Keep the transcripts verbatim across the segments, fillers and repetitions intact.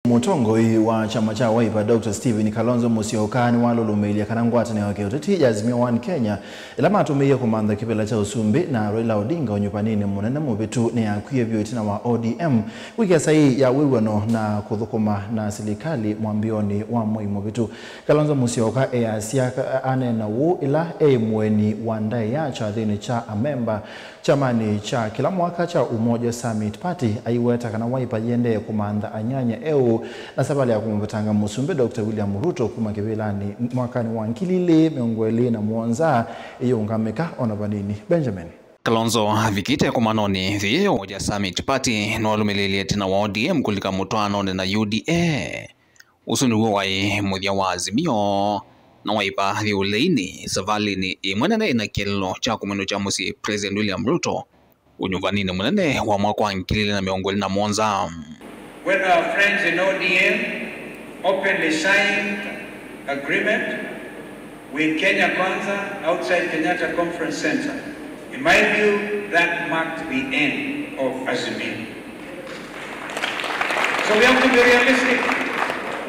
Mũtongoi wa kyama kya Wiper, Doctor Stephen Kalonzo Musyoka, nĩwalũlũmĩĩlye kana ngwatanĩo ya kĩũteti ya Azimio One Kenya, ĩla matũmĩie kũmantha kĩvĩla kya ũsumbĩ na Raila Odinga ũnyuvaninĩ mũnene mũvĩtu, nĩyakwie vyũ ĩtina wa O D M kwĩkĩa saii ya wĩw'ano na kũthũkũma na silikalĩ mwambĩonĩ wa mwei mũvĩtu. Kalonzo Musyoka easya ka-, aneena ũu ĩla eĩ mũeni wa ndaĩa kyathĩnĩ kya amemba kyamanĩ kya kĩla mwaka kya Umoja Summit Party, aiweta kana Wiper yĩendee kũmantha anyanya eũ, na savalĩ ya kũmũvetanga Mũsumbĩ Doctor William Ruto kuma kĩvĩlanĩ mwakanĩ wa ngili ilĩ mĩongo ĩlĩ na mũonza ĩyĩũngamĩka ona vanini. Benjamin. Kalonzo avikĩte ĩkomanonĩ yĩĩ ya Umoja Summit Party nĩwalũmĩlĩĩlye ĩtina wa O D M kũlika mũtwaanonĩ na U D A. Ũsu nĩw'o waĩ mũthya wa Azimio, na Wiper yĩ ũleinĩ savalĩnĩ ĩmwe nene ĩna kĩeleelo kya kũmwĩnũkya mũsyĩ President William Ruto ũnyuvaninĩ mũnene wa mwaka wa ngili ilĩ na mĩongo ĩlĩ na mũonza. With our friends in O D M, openly signed agreement with Kenya Kwanza outside Kenyatta Conference Center. In my view, that marked the end of Azimio. So we have to be realistic.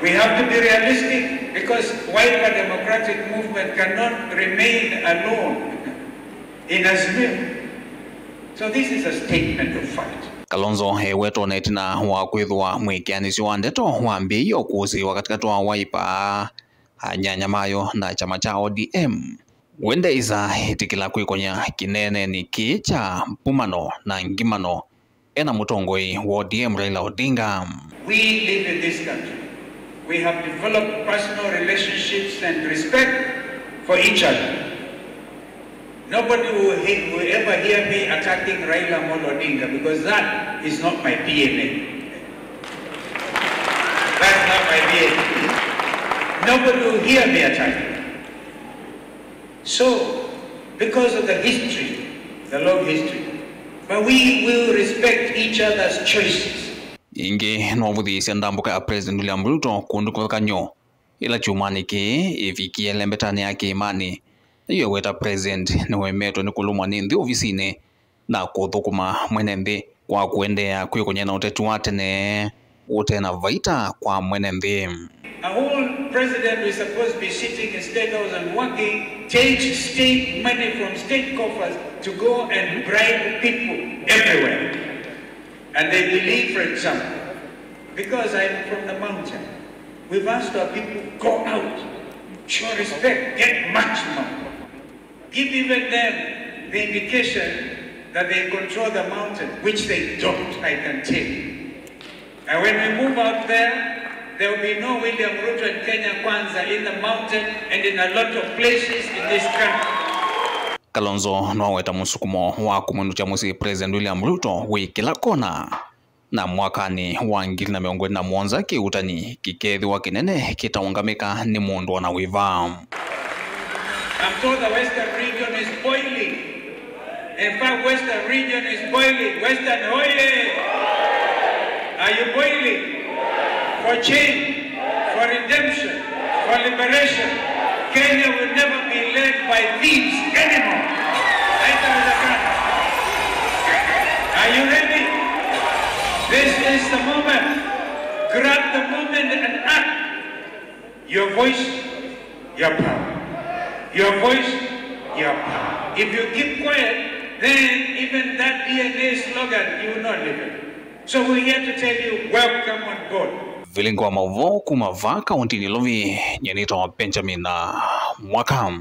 We have to be realistic because Wiper Democratic Movement cannot remain alone in Azimio. So this is a statement of fact. Kalonzo ewetwa na ĩtina wa kwĩthĩwa mwĩkĩanĩsyo wa ndeto wambĩĩie ũkũsĩĩwa katĩkatĩ wa Wiper, anyanya mayo na kyama kya O D M. We ndaĩsa ĩtĩkĩla kwĩkony'a kĩneenenĩ kĩĩ kya mbumano na ngimano ena mũtongoi wa O D M Raila Odinga. We live in this country. We have developed personal relationships and respect for each other. Nobody will, he-, will ever hear me attacking Raila Amolo Odinga because that is not my D N A. That's not my D N A. Nobody will hear me attacking. So, because of the history, the long history, but we will respect each other's choices. Ĩngĩ, nĩwavũthĩĩsye ndambũka ya President William Ruto kũndũ kĩvathũkany'o ĩla kyumwanĩ kĩĩ ĩvikie lembetanĩ ya kĩĩmanĩ. Yu eweta President nĩwemetwe nĩ kũlũmwa nĩ nthĩ ovisinĩ na kũthũkũma mwene nthĩ kwa kũendeea kwĩkony'a na ũteti wa tene ũte na vaita kwa mwene nthĩ. A whole president who is supposed to be sitting in State House and working takes state money from state coffers to go and bribe people everywhere. And they believe, for example, because I'm from the mountain, we've asked our people, "Go out, show respect, get maximum." Give even them the indication that they control the mountain, which they don't, I can tell you. And when we move out there, there will be no William Ruto and Kenya Kwanza in the mountain and in a lot of places in this country. Kalonzo nĩwaweta mũsukumo wa kũmwĩnũkya mũsyĩ President William Ruto wĩ kĩla kona. Na mwakanĩ wa ngili na mĩongo ĩlĩ na mũonza, kĩuutani kĩkeethĩwa kĩnene kĩtaũngamĩka nĩ mũndũ o na wĩva. I'm told the Western region is boiling. In fact, Western region is boiling. Western, oye! Are you boiling? For change, for redemption, for liberation. Kenya will never be led by thieves anymore. Haitawezekana. Are you ready? This is the moment. Grab the moment and act. Your voice, your power. Your voice, your power. If you keep quiet, then even that D N A slogan, you will not live it. So we're here to tell you, welcome on board. Vilingi wa maũvoo kuma vaa kaũntĩnĩ Nairobi, nyie nĩtawa Benjamin, uh, Mwaka.